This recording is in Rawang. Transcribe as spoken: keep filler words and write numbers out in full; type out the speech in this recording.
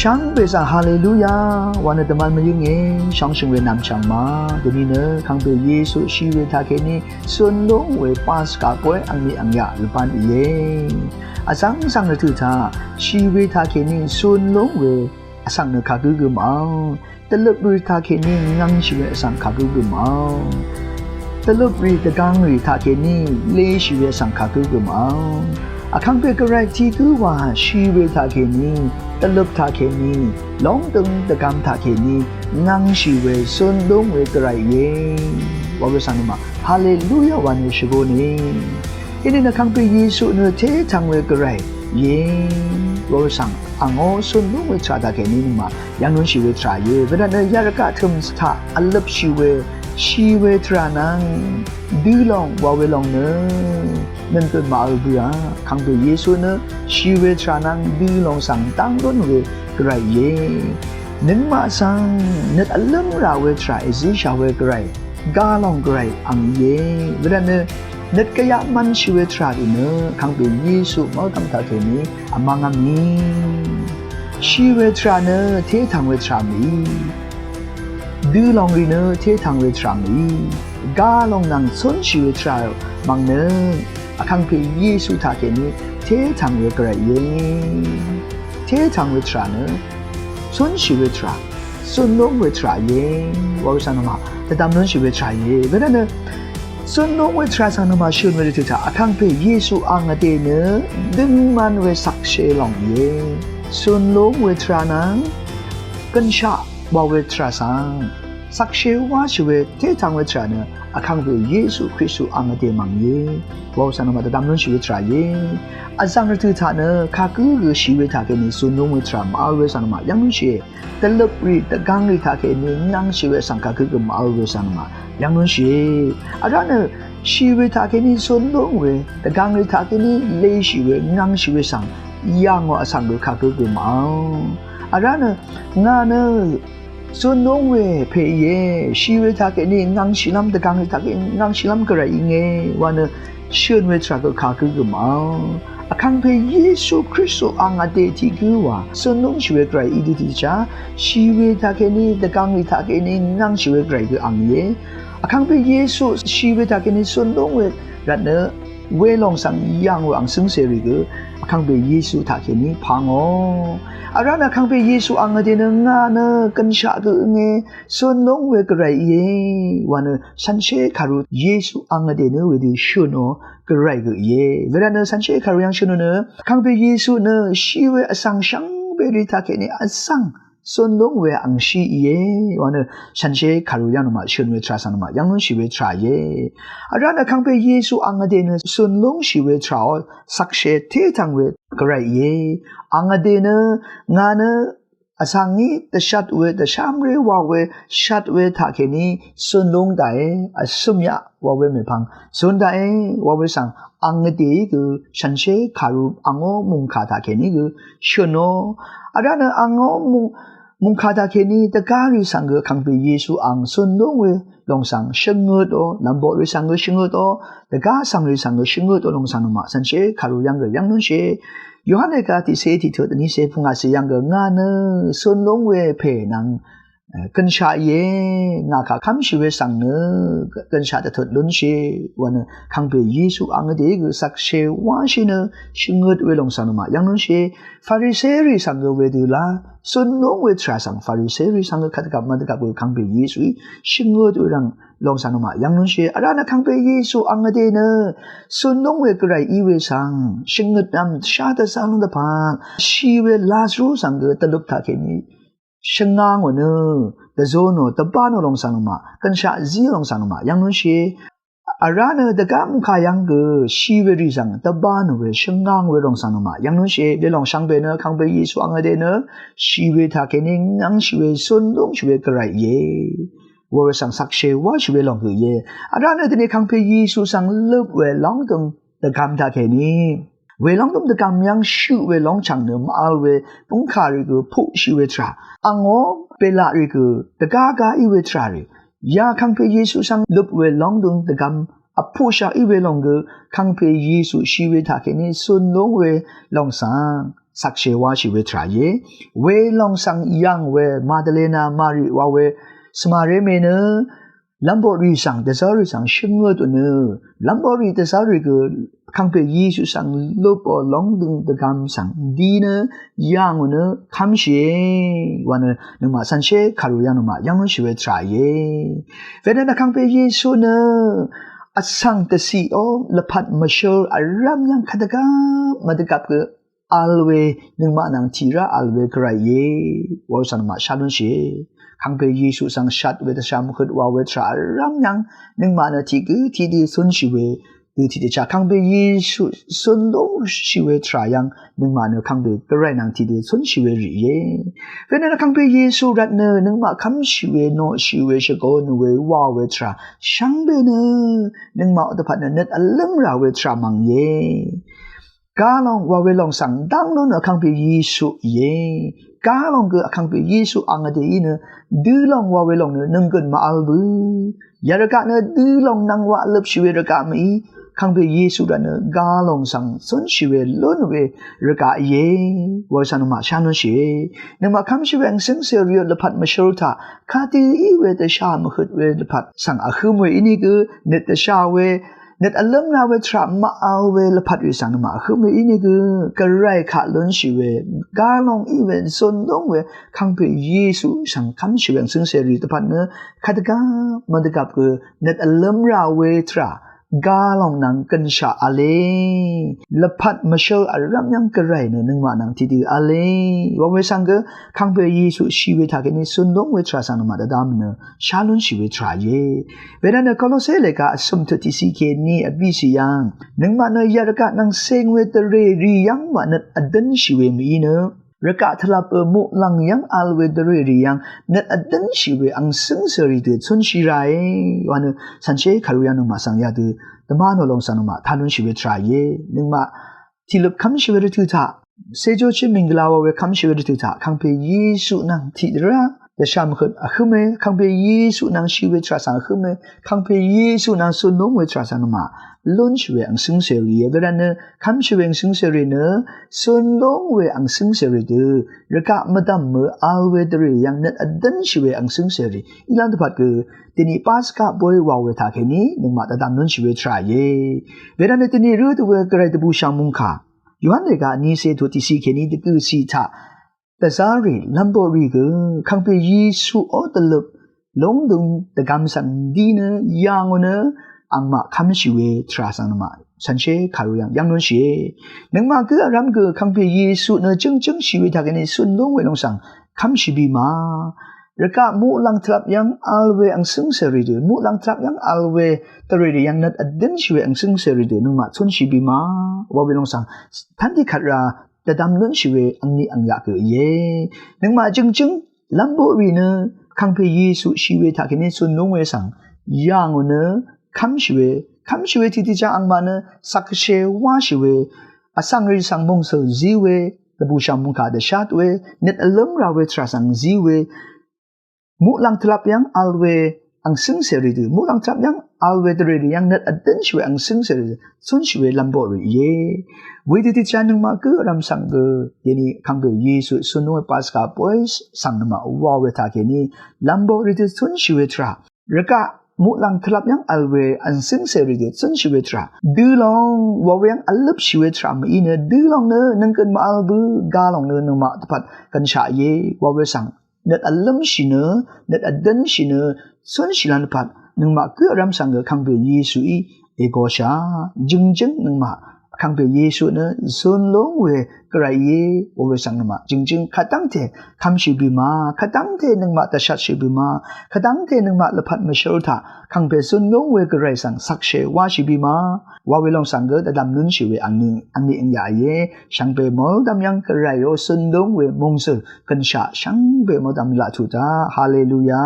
Shvngbe svng haleluya wa nø dvmvl mvyǿnge shvngshø̀ng we nvmchv̀ng ma. Dvni nø Kangpe Yesu shì we taqkèní cun lúng we Paska koy angni angya lvpan íe. Vzvng svng rvtø̀ taq shì we taqkèní cun lúng we vsvng nø kagǿ gø màvl. Dvløp rì taqkèní ngvngshì we vsvng kagǿ gø màvl. Dvløp rì dvgvng rì taqkèní leshì we vsvng kagǿ gø màvl. Vkangpe Gvray tiq gǿ wa shì we taqkèní, dvløp taqkèní, lóngdøng dvgvm taqkèní ngvngshì we cun lúng we Gvray íe. Wa we svng nø ma haleluya wa nø shvgō nì. Inìnø Kangpe Yesu nø tétvng we Gvray íe. Wa we svng angó cun lúng we tvrà taqkèní nø ma yv̀nglunshì we tvrà íe. Wedvt nø yarvgaq tø̀m taq vløpshì we shì we tvrà nvng dø̄ lòng wa we lòng nø nøngkøn màvl bøa. Kangpe Yesu nø shì we tvrà nvng dø̄ lòng svng dv́ng lún we Gvray íe. Nøngmaq svng nøt vlǿm rà we tvrà èzíshà we Gvray, ga lòng Gvray ang íe. Wedvt nø nøt gvyaq mv̄nshì we tvrà rì nø Kangpe Yesu mv́lgv̀m taqkèní vmv́ngv́m mì. Shì we tvrà nø tétvng we tvrà mì. Dø̄ lòng rì nø tétvng we tvrà mì. Ga lòng nvng cúnshì we tvrà mv̀ng nø Vkangpe Yesu taqkèní tétvng we Gvray íe. Tétvng we tvrà nø cúnshì we tvrà, cun lúng we tvrà íe. Wa we svng nø ma dvdvm lúnshì we tvrà íe. Wedvt nø cun lúng we tvrà svng nø ma shø̀n we rvtø̀ taq Vkangpe Yesu ang vdè nø døngman we shvkshé lòng íe. Cun lúng we tvrà nvng gønshaq wa we tvrà svng shvkshé wáshì we tétvng we tvrà nø Vkangpe Yesu Kristu ang vdè mv̀ng íe. Wa we svng nø ma dvdvm lúnshì we tvrà íe. Vzv̀ng rvtø̀ taq nø kagǿ gø shì we taqkèní cun lúng we tvrà màvl we svng nø ma yv̀nglúnshì. Dvløp rì dvgvng rì taqkèní ngvngshì we vsvng kagǿ gø màvl we svng nø ma yv̀nglúnshì. Vrá nø shì we taqkèní cun lúng we, dvgvng rì taqkèní leshì we, ngvngshì we svng yà ngò vsvng gø kagǿ gø màvl. Vrá nø ngà nø cun lúng we pè íe. Shì we taqkèní ngvngshìlv́m, dvgvng rì taqkèní ngvngshìlv́m Gvray íe wa nø shø̀n we tvrà gø kagǿ gø màvl. Vkangpe Yesu Kristu ang vdè tiq gǿ wa cun lúnshì we Gvray í dø tiqjá, shì we taqkèní, dvgvng rì taqkèní ngvngshì we Gvray gø ang íe. Vkangpe Yesu shì we taqkèní cun lúng we rvt nø we lòng svng yà ngò ang cǿngcèrì gø Vkangpe Yesu taqkèní pà ngò. Vrá nø Vkangpe Yesu ang vdè nø ngà nø gønshaq gø ǿnge, cun lúng we Gvray íe wa nø shànshér kàru Yesu ang vdè nø wedø shø̀nò Gvray gø íe. Wedvt nø shànshér kàru yv̀ng shø̀nò nø Vkangpe Yesu nø shì we vsvng shvngbe rì taqkèní vsvng cun lúng we angshí íe wa nø shànshér kàru yv̀ng nø ma shø̀n we tvrà svng nø ma yv̀nglúnshì we tvrà íe. Vrá nø Vkangpe Yesu ang vdè nø cun lúnshì we tvrà ó shvkshé tétvng we Gvray íe. Ang vdè nø ngà nø vsvng í dvshvt we, dvshv́mré wa we, shvt we taqkèní cun lúng daqe, vsø̀m yaq wa we mèpvng cun daqe wa we svng ang vdèí gø shànshér kàru angó mòngkà taqkèní gø shø̀nò. Vrá nø angó mòng mòngkà taqkèní dvgá rì svng gø Vkangpe Yesu ang cun lúng we lòng svng shvngøtò, lv̀mboq rì svng gø shvngøtò, dvgá svng rì svng gø shvngøtò lòng svng nø ma shànshér kàru yv̀ng gø yv̀nglúnshì. Yohan ègá tiqcé tiqtøt vnícé pvngàcé yv̀ng gø ngà nø cun lúng we pè nvng gønshaq íe. Ngà kà kv́mshì we svng nø gønshaq dvtut lúnshì wa nø Vkangpe Yesu ang vdèí gø shvkshé wáshì nø shvngøt we lòng svng nø ma yv̀nglúnshì. Farisérì svng gø wedø lá cun lúng we tvrà svng Farisérì svng gø kvt gvp mvt gvp gø Vkangpe Yesuí shvngøt we rvng lòng svng nø ma yv̀nglúnshì. Vrá nø Vkangpe Yesu ang vdè nø cun lúng we Gvray í we svng shvngøt nvm shá dvzv́ng dvpvt shì we Lazaru svng gø dvlup taqkèní shvngá ngò nø dvzó nò dvbá nò lòng svng nø ma gønshaq zí lòng svng nø ma yv̀nglúnshì. Vrá nø dvgá mòngkà yv̀ng gø shì we rì svng dvbá nò we shvngá ngò we lòng svng nø ma yv̀nglúnshì. Welòng shvngbe nø Vkangpe Yesu ang vdè nø shì we taqkèní ngv́ngshì we cun lúngshì we Gvray íe. Wa we svng shvkshé wáshì we lòng gø íe. Vrá nø dvni Vkangpe Yesu svng løp we lóngdøng dvgvm taqkèní we lóngdøng dvgvm yv̀ng shøq we lóngchv̀ng nø màvl we bǿngkà rì gø puqshì we tvrà. Angó belaq rì gø dvgá gá í we tvrà rì. Ya Vkangpe Yesu svng løp we lóngdøng dvgvm vpuqshaq í we lòng gø Vkangpe Yesu shì we taqkèní cun lúng we lòng svng sakshé wáshì we tvrà íe. Welòng svng yàng we Madalena Mari wa we svmaré mè nø lv́mboqrì svng, dvzv́rrì svng shvngøt nø, lv́mboqrì dvzv́rrì gø Vkàngpè Yesu svng lupò lóngdøng dvgvm svng di nø yàng nø kv́mshìe wa nø nøngmaq cv̄nshé kàru yv́ng nøngmaq yv́ng lúnshì we tvrà íe. Wenø nø Vkàngpè Yesu nø vsvng dvciq ó lvpat mvshǿl vrv́m yv́ng kvdvgvp mvdvgvp gø vl we, nøngmaq nvng tiq rá vl we Gvray íe wa we svng nøngmaq shá lúnshìe. Vkàngpè Yesu svng shvt we dvshà mvhøt wa we tvrà vrv́m yv́ng nøngmaq nø tiq gø tiqdø cúnshì we dø tiqdø chá Vkàngpè Yesu cún lúnshì we tvrà yv́ng nøngmaq nø Vkàngpè Gvray nvng tiqdø cúnshì we rì íe. Wenø nø Vkàngpè Yesu rvt nø nøngmaq kv́mshì we noqshì we shvgō nø we wa we tvrà shvngbe nø nøngmaq dvpvt nø nøt vlǿm rà we tvrà mv̀ng íe. Galòng wa welòng svng dv́ng lún nø Vkàngpè Yesu íe. Galòng gø Vkàngpè Yesu ang vdè í nø dølòng wa welòng nø nønggøn mv-vl bø. Yarvgaq nø dølòng nvng wa vløpshì we rvgaq mv-í, Vkàngpè Yesu rvt nø galòng svng cúnshì we lún we rvgaq íe wa we svng nøngmaq shá lúnshìe. Nøngmaq kv́mshì we angsǿngcè rì ó lvpat mvshǿl taq kadø í we dvshà mvhøt we lvpat svng vhǿm we ínìgø nøt dvshà we nøt vlǿm rà we tvrà mv-vl we lvpat rì svng nøngmaq vhǿm we ínìgø Gvray kaq lúnshì we galòng í we cún lúng we Vkàngpè Yesu svng kv́mshì we angsǿngcè rì dvpvt nø kvdvgvp mvdvgvp gø nøt vlǿm rà we tvrà galòng nvng gønshaq v̄le. Lvpat mvshǿl vrv́m yv́ng Gvray nø nøngmaq nvng tiqdø v̄le wa we svng gø Vkàngpè Yesu shì we taqkèní cún lúng we tvrà svng nøngmaq dvdvm nø shá lúnshì we tvrà íe. Wenø nø Kolose lèga vsø̀m tøt tiqciq kèní vbìcì yv́ng nøngmaq nø yarvgaq nvng ceng we dvrè rì yv́ng wa nøt vdǿnshì we mv-í nø rvgaq tvlvp ø muqlàng yv́ng vl we dvrè rì yv́ng nøt vdǿnshì we angsǿngcè rì dø cúnshì ràe wa nø cv̄nshé kàru yv́ng nøngmaq svng yadø dvmá nò lòng svng nøngmaq tá lúnshì we tvrà íe. Nøngmaq tiqløp kv́mshì we rvtø̀ taq, céjó chit mìnggvla wa we kv́mshì we rvtø̀ taq Vkàngpè Yesu nvng tiq rá dvshà mvhøt vhǿme, Vkàngpè Yesu nvng shì we tvrà svng vhǿme, Vkàngpè Yesu nvng cún lúng we tvrà svng nøngmaq lúnshì we angsǿngcè rì íe. Wervt nø kv́mshì we angsǿngcè rì nø cún lúng we angsǿngcè rì dø rvgaq mvdv̀m mø vl we dvrè yv́ng nøt vdǿnshì we angsǿngcè rì ílv́m dvpvt gø dèní Paska boy wa we taqkèní nøngmaq dvdvm lúnshì we tvrà íe. Wervt nø dèní rø̄ dø we Gvray dvbùshv̀ng mungkà Yohan lèga vnícé tut tiqciq kèní dvgø̀ciq taq dvzá rì lv́mboqrì gø Vkàngpè Yesu ó dvløp lóngdøng dvgvm svng di nø yà ngò nø angmaq kv́mshì we tvrà svng nøngmaq cv̄nshé kàru yv́ng yv́ng lúnshìe. Nøngmaq gǿ vrv́m gø Vkàngpè Yesu nø jø̀ngjǿng shì we taqkèní cún lúng we lòng svng kv́mshì bì ma. Rvgaq muqlàng tvlvp yv́ng vl we angsǿngcè rì dø, muqlàng tvlvp yv́ng vl we dvrè rì yv́ng nøt vdǿnshì we angsǿngcè rì dø nøngmaq cúnshì bì ma wa we lòng svng tv́n dì kvt rá dvdvm lúnshì we angni angyaq gø íe. Nøngmaq jø̀ngjǿng lv́mboqrì nø Vkàngpè Yesu shì we taqkèní cún lúng we svng yà ngò nø kv́mshì we, kv́mshì we tiqdø chá angmaq nø sakshé wáshì we, vsvng rì svng mòngsø̀l zí we, dvbùshv̀ng mungkà dvshat we, nøt vlǿm rà we tvrà svng zí we, muqlàng tvlvp yv́ng vl we angsǿngcè rì dø, muqlàng tvlvp yv́ng vl we dvrè rì yv́ng nøt vdǿnshì we angsǿngcè rì dø cúnshì we lv́mboqrì íe. Wedø tiqchá nøngmaq gǿ vrv́m svng gø dèní Vkàngpè Yesu cún lúng we Paska boy svng nøngmaq wa we taqkèní lv́mboqrì dø cúnshì we tvrà, rvgaq muqlàng tvlvp yv́ng vl we angsǿngcè rì dø cúnshì we tvrà, dølòng wa we yv́ng vløpshì we tvrà mv-í nø dølòng nø nønggøn mv-vl bø, galòng nø nøngmaq dvpvt gv̀nshaq íe wa we svng nøt vlǿmshì nø, nøt vdǿnshì nø cúnshì lv́m dvpvt nøngmaq gǿ vrv́m svng gø Vkàngpè Yesuí ègoshà. Jø̀ngjǿng nøngmaq Vkàngpè Yesu nø cún lúng we Gvray íe wa we svng nøngmaq jø̀ngjǿng kadv́ngte kv́mshì bì ma, kadv́ngte nøngmaq dvshatshì bì ma, kadv́ngte nøngmaq lvpat mvshǿl taq Vkàngpè cún lúng we Gvray svng sakshé wáshì bì ma wa we lòng svng gø dvdvm lúnshì we angni, angni angyaq íe. Shvngbe møldvm yv́ng Gvrayó cún lúng we mòngsø̀l gønshaq shvngbe møldvm laq tuq taq. Haleluya.